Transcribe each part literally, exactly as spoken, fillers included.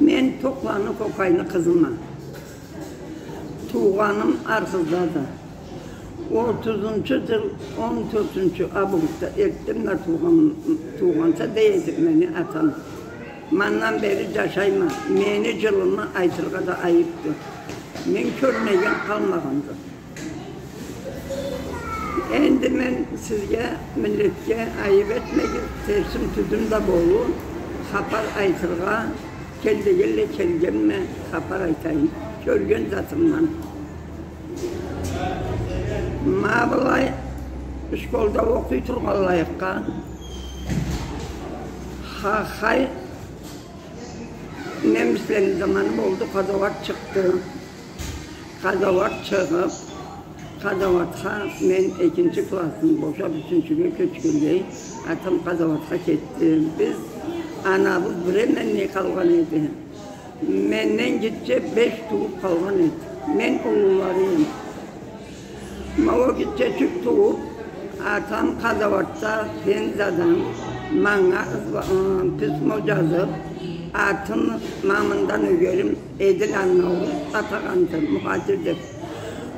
Мен Токъланы Кокайны къызыма. Туугъаным Архыздады. Отузунчу джыл он тёртюнчю августда эртден да туугъан, туугъанса дей эди мени атам. Мандан бери джашайма, мени джылымы айтыргъа да айыпды. Мен кёрмеген къалмагъанды. Энди мен сизге, миллетге айып этмегиз, терсим-тюзюм да болур, хапар айтыргъа, кел дегенле келгенме, хапар айтайым кёрген затымдан. Ма былай школда окъуй тургъанлайыкъгъа, хахай, немислени заманы болду, къазауат чыкъды. Къазауат чыгъып, къазауатха мен экинчи классны бошап, ючюнчюге кёчгенлей, атам къазауатха кетди. Биз, анабыз бир эменлей къалгъан эди. Менден гитче беш тууп къалгъан эди. Мен уллуларыем. Ма ол гитчечик тууп, атам къазауатда, Пензадан манга ызба-, ы, письмо джазып, атын ма мындан ёгерим Эдил Аннауру атагъанды, мухажир деп.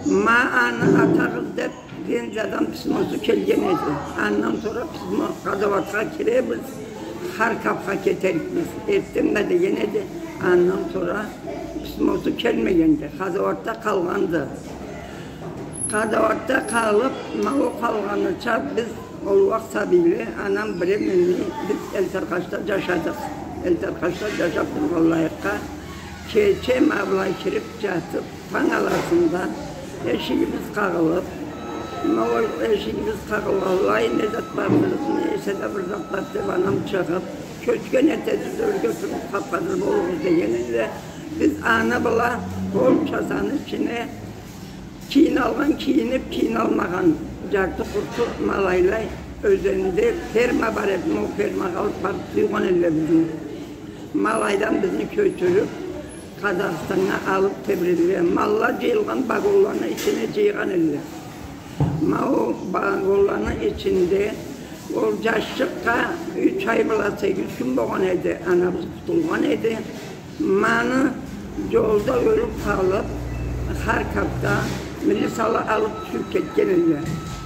Ма аны атагъыз деп, Пензадан письмосу келген эди. Андан сора письмо, къазауатха киребиз, Харьковха кетерикбиз. Эртден да деген эди, андан сора письмосу келмегенди. Къазауатда къалгъанды. Къазауатда къалып, ма ол къалгъаныча биз ол уакъ сабийле, анам бир эменлей, биз Элтаркъашда джашадыкъ. Элтаркъашда джашап тургъанлайыкъгъа, кече ма былай кирип джатып, танг аласында эшигибиз къагъылып, ма ол эшигибиз къагъылгъанлай, не зат барды, не эсе да бир зат барды деп, анам чыгъып, кёчген этеди, ёрге туруп, хап-хазыр болугъуз деген эди. Биз аны бла полчасаны ичине кийиналгъан кийинип, кийиналмагъан, джарты-къурту малайлай ёзенде ферма бар эди, ма ол фермагъа алып барып джуйгъан элле бизни. Малайдан бизни кёчюрюп, Къазахстаннга алып тебрелле. Малла джыйылгъан вагонланы ичине джыйгъан элле. Ма ол вагонланы ичинде ол джашчыкъгъа юч ай бла сегиз кюн болгъан эди, анабыз къутулгъан эди. Ма аны джолда ёлюп къалып, Харьковда милисала алып тюшюп кетген элле.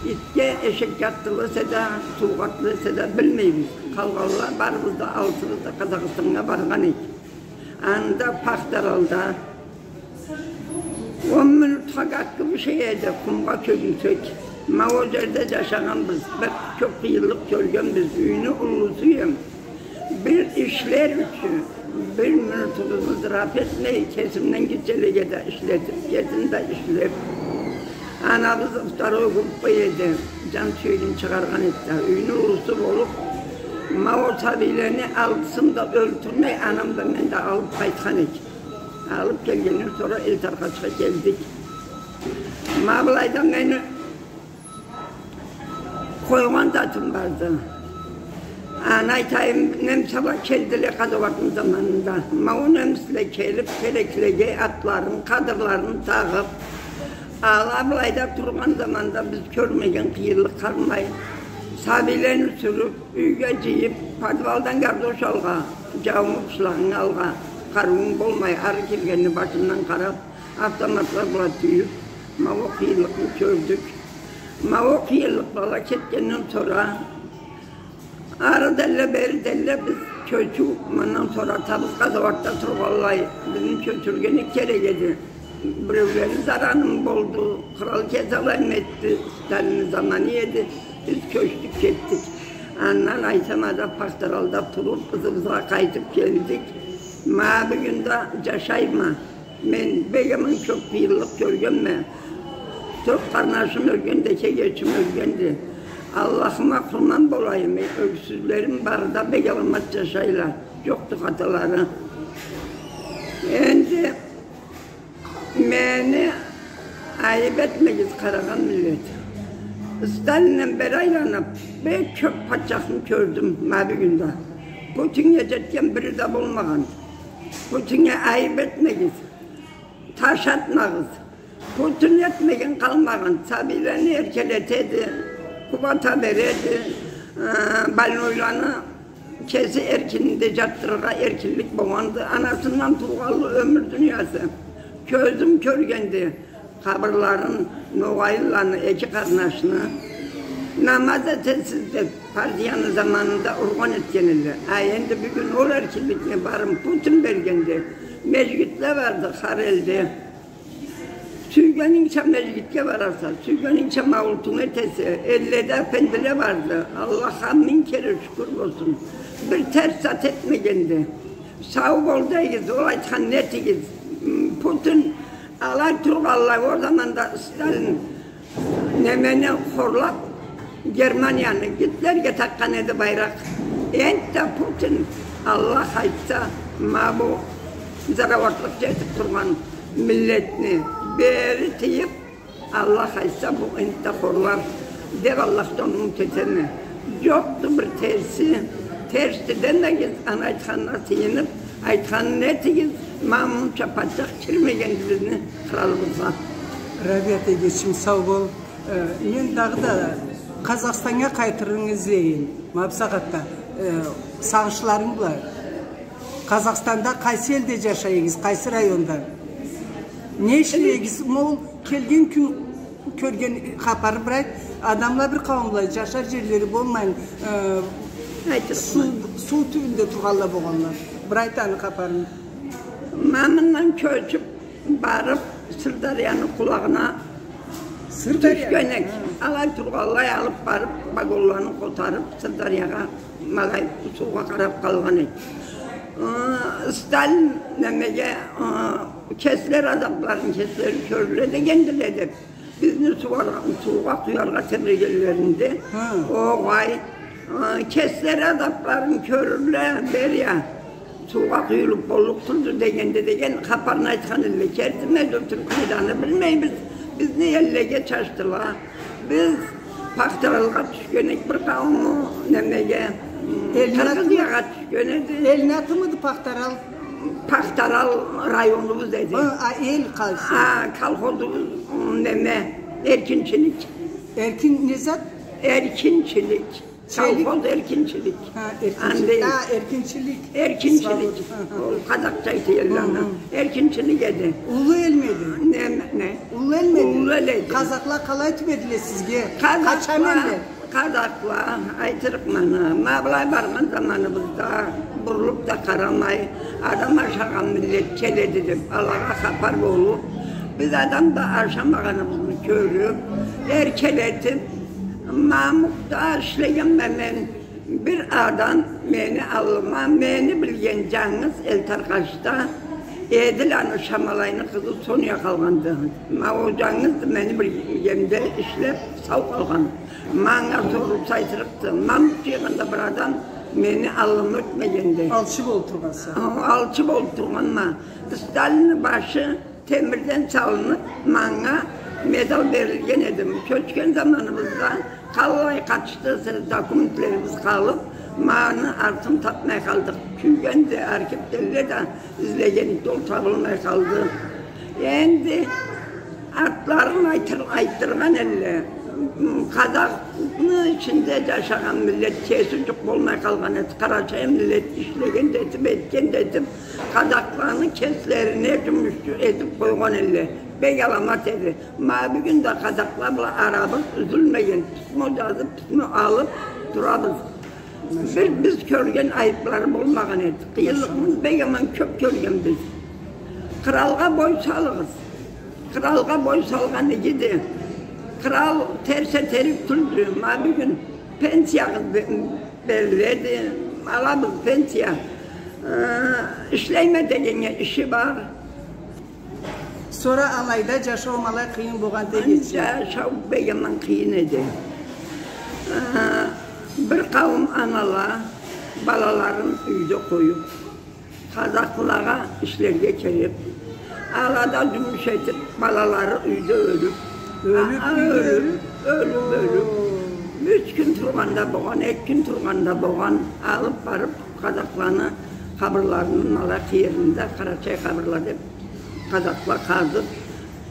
Итге эшекге атдыла эсе да, суугъа атдыла эсе да, билмейбиз. Къалгъанла барыбыз да, алтыбыз да Къазахстаннга баргъан эдик. Анда Пахтаралда он минутха къакъгъы бир шей эди, къумгъа кёрюнсек. Ма ол джерде джашагъанбыз, бир кёп къыйынлыкъ кёргенбиз, юйню уллусуем. Бир ишлер ючюн бир минутубузну зыраф этмей, кесимден гитчелеге да ишлетип, кесим да ишлеп. Анабыз второй группа эди, джан сюегин чыгъаргъан эди да, юйню уллусу болуп, ма ол сабийлени алтысын да ёлтюрмей, анам да, мен да алып къайтхан эдик. Алып келгенден сора Элтаркъашха келдик. Ма былайда мени къойгъан затым барды. Аны айтайым, немисала келдиле къазауатны заманында. Ма ол немисле келип, тереклеге атларын, къадырларын тагъып, ала былайда тургъан заманда биз кёрмеген къыйынлыкъ къалмай, сабийлени сюрюп, юйге джыйып, подвалдан гардош алгъа, джаууму, бушлагъын алгъа, къарыуунг болмай, ары киргенни башындан къарап, автоматла бла тюйюп, ма ол къыйынлыкъны кёрдюк. Ма ол къыйынлыкъла кетгенден сора, ары делле, бери делле, биз кёчюу, мындан сора атабыз къазауатда тургъанлай, бизни кёчюргени керек эди. Биреулери зараным болду, кърал кеси алаймы этди, Сталинни заманы эди, биз кёчдюк, кетдик. Андан Айтамада, Пахтаралда туруп, ызыбызгъа къайтып келдик. Ма бюгюн да джашайма. Мен бек аман кёп къыйынлыкъ кёргенме. Тёрт къарнашым ёлгенди, эки эгечим ёлгенди. Аллахыма къурман болайым, э, ёксюзлерим бары да бек аламат джашайла. Джокъду хаталары. Энди мени айып этмегиз, къарагъан миллет. Сталинден бери айланып, бек кёп патчахны кёрдюм ма бюгюн да. Путиннге джетген бири да болмагъан. Путиннге айып этмегиз. Таш атмагъыз. Путин этмеген къалмагъан. Сабийлени эркелетеди, къууата береди, э, больнойланы Кеси эркининде жатдырыргъа эркинлик болгъанды. Анасындан туугъанлы ёмюр дуниясы. Кёзюм кёргенди къабырларын, ногъайлыланы эки къарнашны. Намаз этесиз деп, партияны заманында ургъан этген эдиле. А энди бюгюн ол эркинликни барын Путин бергенди. Межгитле барды хар элде. Сюйгенингча межгитге бараса, сюйгенингча мавлутунгу этесе, элледе апендиле барды. Аллахха минг кере шукур болсун. Бир терс зат этмегенди. Сау бол дейигиз, ол айтханны этигиз. М, Путин алай тургъанлай, ол заманда Сталин немени хорлап, Германияны, Гитлерге такъгъан эди байракъ. Энтда Путин, Аллах айтса, ма бу зарауатлыкъ джетип тургъан миллетни бери тыйып, Аллах айтса, бу энтда хорлар деп Аллахдан умут этеме. Джокъду бир терси, терсди демегиз, аны айтханына сыйынып, айтханын этигиз, ма мунча патчах кирмегенди бизни къралыбызгъа. Рабият эгечим, сау бол. Э, мен дагъыда Къазахстаннга къайтырыгъызны излейме, ма бусагъатда, э, сагъышларынг бла. Къазахстанда къайсы элде джашайыгъыз, къайсы районда? Не ишлейигиз? Ма ол келген кюн кёрген хапары бир айт. Адамла бир къауумла джашар джерлери болмайын, э, суу, суу тюбюнде тургъанла болгъанла. Бир айт аны хапарын. Ма мындан кёчюп барып, Сырдарьяны къулагъына Сырдарья. Тюшген эдик. Ха. Алай тургъанлай алып барып, вагонланы къотарып, Сырдарьягъа, ма алай суугъа къарап къалгъан эдик. Э, Сталин немеге, э, кеслери азапларын кеслери кёрле дегендиле деп. Бизни суугъа, суугъа къуяргъа тебрегенлеринде, ха, огъай, э, кеслери азапларын кёрле, бери а суугъа къуюлуп боллукъ тюлдю дегенде деген хапарны айтхан эдиле. Кертиме, тюрк мыйды, аны билмейбиз. Бизни эллеге чачдыла. Биз Пахтаралгъа тюшген эдик, бир къаууму немеге, м, Эльнат Къыргъызиягъа тюшген эди. Эльнатмыды Пахтарал? Пахтарал районубуз эди. А, а, эл къайсы? А, колхозубуз, м, неме, Эркинчилик. Эркин не зат? Эркинчилик. Челик? Колхоз Эркинчилик. Ха, Эркинчилик. Анда да, Эркинчилик. Эркинчилик. Свобода. Ха, ха. Ол къазахча айтылгъанды. Хы, хы. Эркинчилик эди. Уллу элмиди? Не, не? Уллу элмиди? Уллу эл эди. Къазахла къалай этмедиле сизге? Къазахла, къачан элле? Къазахла, айтырыкъма, ма былай баргъан заманыбызда бурулуп да къарамай, адам ашагъан миллет келеди деп, алагъа хапар болуп, биз адам да ашамагъаныбызны кёрюп, эркелетип, Мамукда ишлегенме мен. Бир адам мени аллыма, мени билген джангыз Элтаркъачда Эдил аны Шамалайны къызы Соня къалгъанды. Ма ол джангызды мени билгенде ишлеп сау къалгъан. Манга соруп айтырыкъды. Мамукча джыйгъанда бир адам мени аллыма ётмегенди. Алчы болуп тургъанса? Алчы болуп тургъанма. Сталинни башы темирден салынып, манга медал берилген эди. Кёчген заманыбызда къаллай къатышдыса документлерибиз къалып, ма аны артын тапмай къалдыкъ. Кюйгенди, архивделле да излегенликге ол табылмай къалды. Энди атларын айтыр-, айтдыргъан элле. Къазахны ичинде джашагъан миллет кеси джукъ болмай къалгъан эди. Къарачай миллет ишлеген да этип, этген да этип, къазахланы кеслерине джумушчу этип къойгъан элле. Бек аламат эди. Ма бюгюн да къазахла бла арабыз юзюлмеген. Письмо джазып, письмо алып турабыз. Бир биз кёрген айыплары болмагъан эди. Къыйынлыгъыбыз бек аман кёп кёргенбиз. Къралгъа бой салыгъыз. Къралгъа бой салгъан игиди. Кърал терс этерик тюлдю. Ма бюгюн пенсиягъыз бе-, бериледи. Алабыз пенсия. Э, ишлейме дегеннге иши бар. Сора алайда джашау ма алай къыйын болгъан дегенчи. Джашау бек аман къыйын эди. Э, бир къауум анала балаларын юйде къоюп, къазахлагъа ишлерге келип, ала да джумуш этип, балалары юйде ёлюп, ёлюп, а, а, ёлюп, ёлюп, ёлюп. Юч кюн тургъан да болгъан, эки кюн тургъан да болгъан, алып барып, къазахланы къабырларыны ма алай къыйырында, Къарачай къабырла деп, къазахла къазып,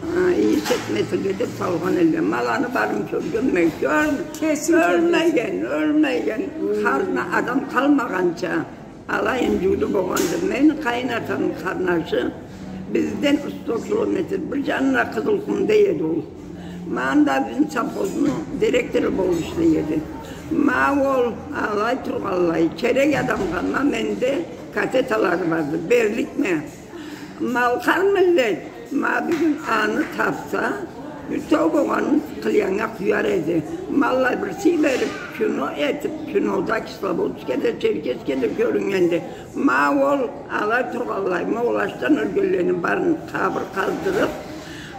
А, ийис этмесин деп салгъан элле. Ма аланы барын кёргенме? Кёр-, кёрмеген, ёлмеген. Хар-, адам къалмагъанча. Алай инжиулю болгъанды. Мени къайын атамы къарнашы бизден сто километр бир джанында Къызылкъумда эди ол. Ма анда бизни совхозну директору болуп ишлей эди. Ма ол алай тургъанлай, керек адамгъа, ма менде кассеталары барды, берликме. Малкъар миллет, ма бюгюн аны тапса, бютеу болгъанын къылыяннга къуяр эди. Ма аллай бир сый берип, кино этип, кинода Кисловодскеде, Черкесскеде кёрюннгенди. Ма ол алай тургъанлай, ма ол ачдан ёлгенлени барын къабыр къаздырып,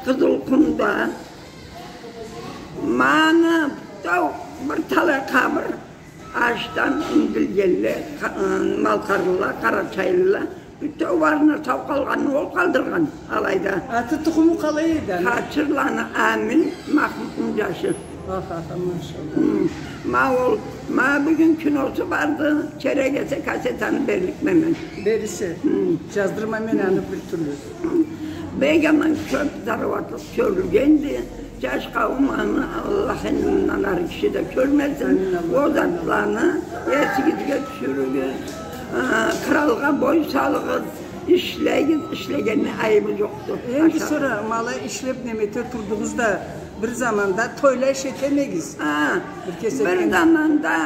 Къызылкъумда, ма аны бютеу бир талай къабыр ачдан индиргенле, къа-, ы, малкъарлыла, къарачайлыла, бютеу барына сау къалгъанын ол къалдыргъан алайда. Аты, тухуму къалай эди аны? Хачирланы Амин, Махмутну джашы. Аха, аха, машалла. Хы. Ма ол, ма бюгюн киносу барды, керек эсе кассетаны берликме мен. Берирсе. Хы. Джаздырма мен аны бир тюрлю. Хы. Бек аман кёп зарауатлыкъ кёрюлгенди. Джаш къауум аны, Аллах энди мындан ары киши да кёрмесин. Амин, Аллах. Ол затланы эсигизге тюшюрюгюз. Э, къралгъа бой салыгъыз, ишлегиз, ишлегенни айыбы джокъду. Энди сора, ма алай ишлеп, неме эте турдугъуз да, бир заманда тойла эшитемегиз. А, бир кесекден. Бир заманда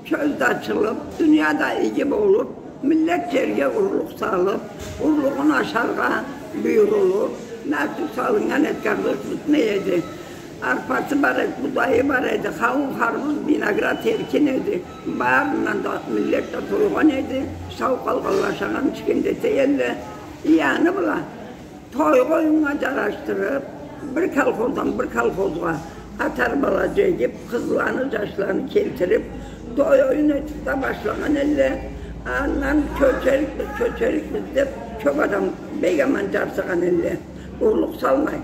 кёз да ачылып, дуния да иги болуп, миллет джерге урлукъ салып, урлугъун ашаргъа буюрулуп, нартюх салыннган эди, картоф битмей эди. Арпасы бар эди, будайы бар эди, хауун, харбуз, виноград эркин эди. Барындан да миллет да тойгъан эди, сау къалгъанла ашагъан, ичген да эте элле. Аны бла той-оюннга джарашдырып, бир колхоздан бир колхозгъа ат арбала джегип, къызланы, джашланы келтирип, той-оюн этип да башлагъан элле. Андан кёчерикбиз, кёчерикбиз деп, кёп адам бек аман джарсыгъан элле. Урлукъ салмай.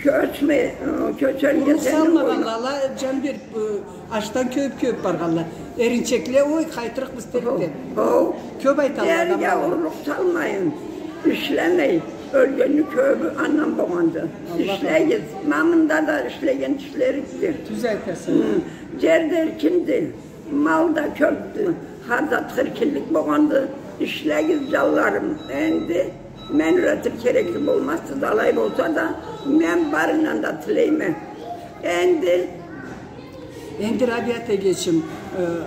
Кёчме, э, кёчерге... Урлукъ салмагъанла, ала джан берип, э, ачдан кёбюп-кёбюп баргъанла. Эринчекле, ой, къайтырыкъбыз деп. Хо, хо. Кёп айталла адамла. Эрге урлукъ салмайын, ишлемей ёлгенни кёбю андан болгъанды. Аллах. Ишлегиз, ма мында да ишлеген тишлерикди. Тюз айтаса. Хы. Джер да эркинди, мал да кёпдю, хар зат эркинлик болгъанды. Ишлегиз, джанларым, энди мен юретир керекли болмазсыз, алай болса да, мен барындан да тилейме. Энди... Энди, Рабият эгечим, э,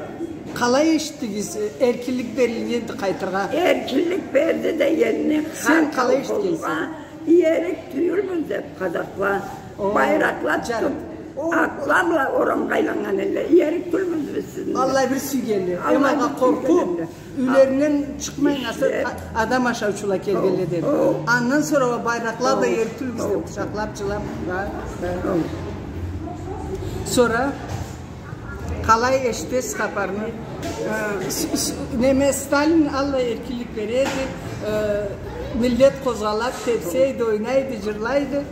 къалай эшитдигиз, э, эркинлик берилгенди къайтыргъа? Эркинлик берди дегенни... Сен къалай эшитгенсе? Хар колхозгъа иерик тюйюлбюз деп, къазакъла байракъла тутуп, атла бла орамгъа айланнган элле. Иерик тюйюлбюз биз сизни. Аллай бир сюйгенле. Аллай бир сюйгенле. Эм алгъа къоркъуп, юйлеринден чыкъмай, насыл адам ашаучула келгенле деп. Хо. Андан сора уа байракъла бла иерик тюйюлбюз деп, къучакълап, джылап. Хо. Сора къалай эшитесиз хапарны? Э, с-, с-, неме, Сталин аллай эркинлик береди, э, миллет къозгъалады, тепсейди, ойнайды, джырлайды.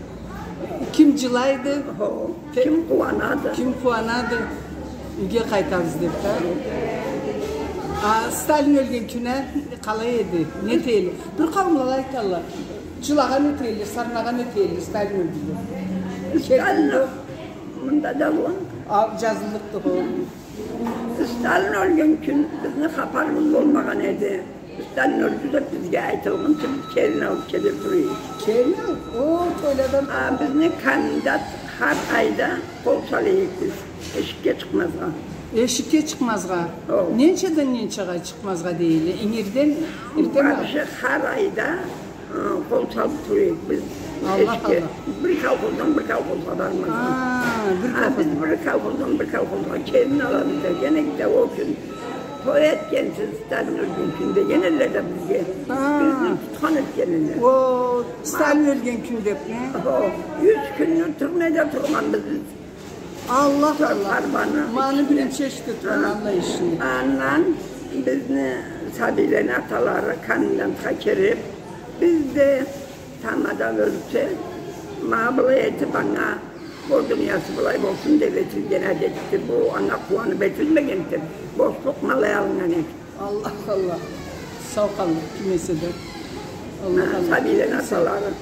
Ким джылайды? Хо, ким къууанады? Ким къууанады? Юйге къайтабыз деп да. А Сталин ёлген кюню къалай эди? Не этелле? Бир къауумла айталла, джылагъан этелле, сарнагъан этелле, Сталин ёлдю деп. Сталин мында джазылгъан. А, джазыллыкъды, хо. Сталин ёлген кюн бизни хапарыбыз болмагъан эди. Сталин ёлдю деп бизге айтылгъынчы, биз келин алып келе тура эдик. Келин алып? О, тойладан. А, бизни комендант хар айда къол сала эдик биз эшикге чыкъмазгъа. Эшикге чыкъмазгъа? О. Ненчадан ненчагъа чыкъмазгъа дейле? Ингирден, эртденми? Вообще хар айда, ы, къол салып тура эдик биз эшикге. Аллах, Аллах. Бир колхоздан бир колхозгъа бармазгъа. А, бир колхоздан. А, биз бир колхоздан бир колхозгъа келин алабыз деген эдик да, ол кюн той этгенсиз, Сталин ёлген кюн деген элле да бизге. А. Бизни тутхан этген элле. О, Сталин ёлген кюн депми? О, юч кюнню тюрмеде тургъанбыз биз. Аллах, Аллах. Ма аны биринчи эшитип турама, Аллах ишини. Андан бизни сабийлени аталары комендантха кирип, биз да тамада ёлсе, ма былай этип анга, бу дуниясы былай болсун деп этилген адетди. Бу анга къууанып этилмегенди. Бошлукъ ма алай алыннган эди. Аллах, Аллах. Сау къаллыкъ, ким эсе да. Аллах, Аллах. Сабийлени аталары.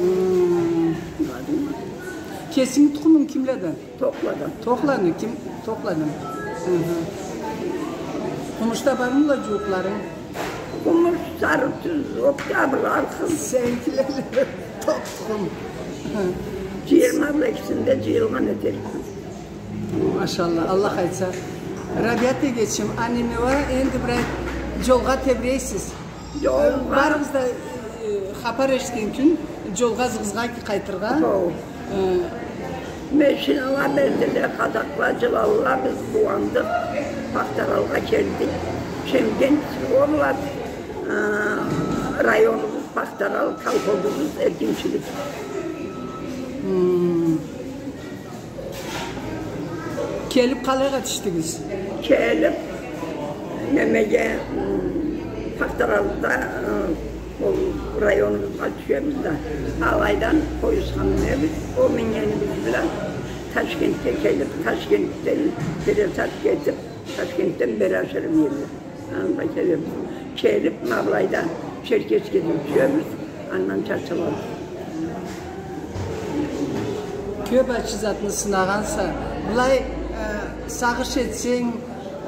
Хы. Кесинги тукъумунг кимледен? Тохладан. Тохланы ким? Тохладан. Хы-хы. Къумушда бармыла джууукъларынг? Къумуш, Сарытюз, Октябрь, Алкъын. Сеникиле тохлу тукъум. Хы. Джыйырма бла экисинде джыйылгъан этерикбиз. Машалла, Аллах айтса. Рабият эгечим, а неме уа, энди бир джолгъа тебирейсиз. Джолгъа. Барыгъыз да, э, хапар эшитген кюн джолгъа Зыгъызгъа къайтыргъа. Хо. Э. Машинала бердиле, къазакъла, джылалла, биз къууандыкъ. Пахтаралгъа келдик. Шемкент, Орлат, э, районубуз Пахтарал, колхозубуз Эркинчилик. Хм. Келиб къалайгъа тюшдюгюз? Келиб, немеге, м, Пахтаралда, э, ол районубузгъа тюшебиз да, алайдан поездгъа минебиз, ол мингенибиз бла Ташкентге келиб, Ташкентден пересадка этиб, Ташкентден бери ашырмайбыз. Анда келебиз. Келиб, ма былайда Черкесскеге тюшебиз, андан чачылабыз. Кёб ачы затны сынагъанса, былай, э, сагъыш этсенг,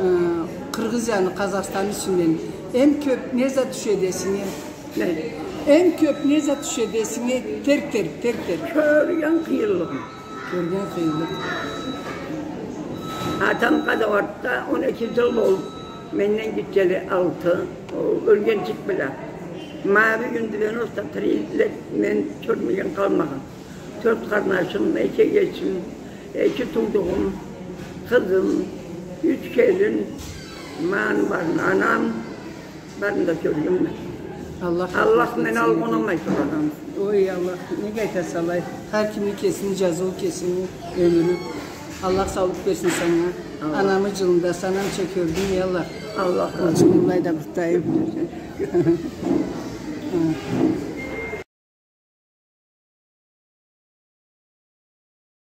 э, Къыргъызияны, Къазахстанны юсюнден, эм кёб не зат тюшеди эсинге? Не? Эм кёб не зат тюшеди эсинге? Терк-терк, терк-терк. Кёрген къыйынлыгъым. Кёрген къыйынлыкъ. Атам къазауатда он эки джыл болуб, менден гитчеле алты, ол ёлгенчик бла. Ма бюгюн девяносто три лет мен кёрмеген къалмагъан. Тёрт къарнашым, эки эгечим, эки туудугъум, къызым, юч келин, ма аны барын анам, барын да кёргенме. Аллах, Аллах рахмат этсин. Мени алгъын алмай тургъан. Ой, Аллах, неге айтаса алай? Хар кимни кесини джазыуу, кесини ёмюрю. Аллах саулукъ берсин санга. Амин. Анамы джылында санамча кёрдюнг, эй Аллах. Аллах разы болсун. Ол джылны былай да бир тутайым.